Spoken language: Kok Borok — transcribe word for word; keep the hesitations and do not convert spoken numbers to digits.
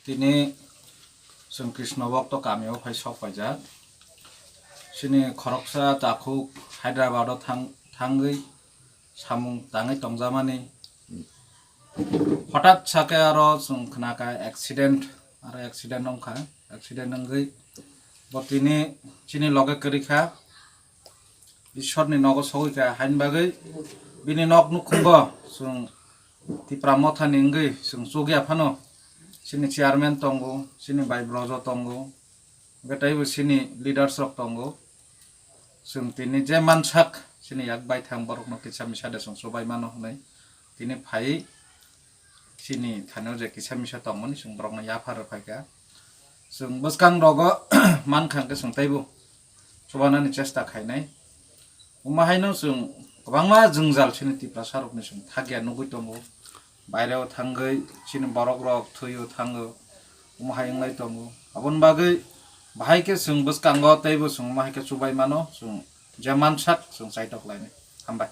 Tini chwng Krishnabokto kamio phai sok paijak. Chini khoroksa takhuk Hyderabad-o thang-, thangwi samung tangwi tongjakmani. Hothat sakhe aro chwng khnakha accident, aro accident wngkha. Accident wngwi bo tini chini loge kwrwikha. Ishorni nogo sogwi kha, haini bagwi bini nok nukhungo chwng Tipra Mothani wngwi chwng chukya phano chini chairman tongo, chini bai brojo tongo, hwnkhe teibo chini leaders rok tongo. Chwng tini je mansak chini yak baithang borokno kisa misa de chwng chubai mano hwnwi tini phai chini thani o je kisa misa tongmani chwng borokno yaphar rw phaikha. Chwng bwskang rogo mankha hwnkhe chwng teibo chubanani chesta khainai. Omo haino chwng kwbangma jwngjal chini Tiprasa rokni chwng thakya nugwi tongo. Baireo thangwi chini borok rok thwio thango. Omo hai wnglai tongo. Aboni bagwi bahai khe chwng bwskango teibo chwng omo hai khe chubai mano, chwng je mansak chwng chaitok lainai. Hambai.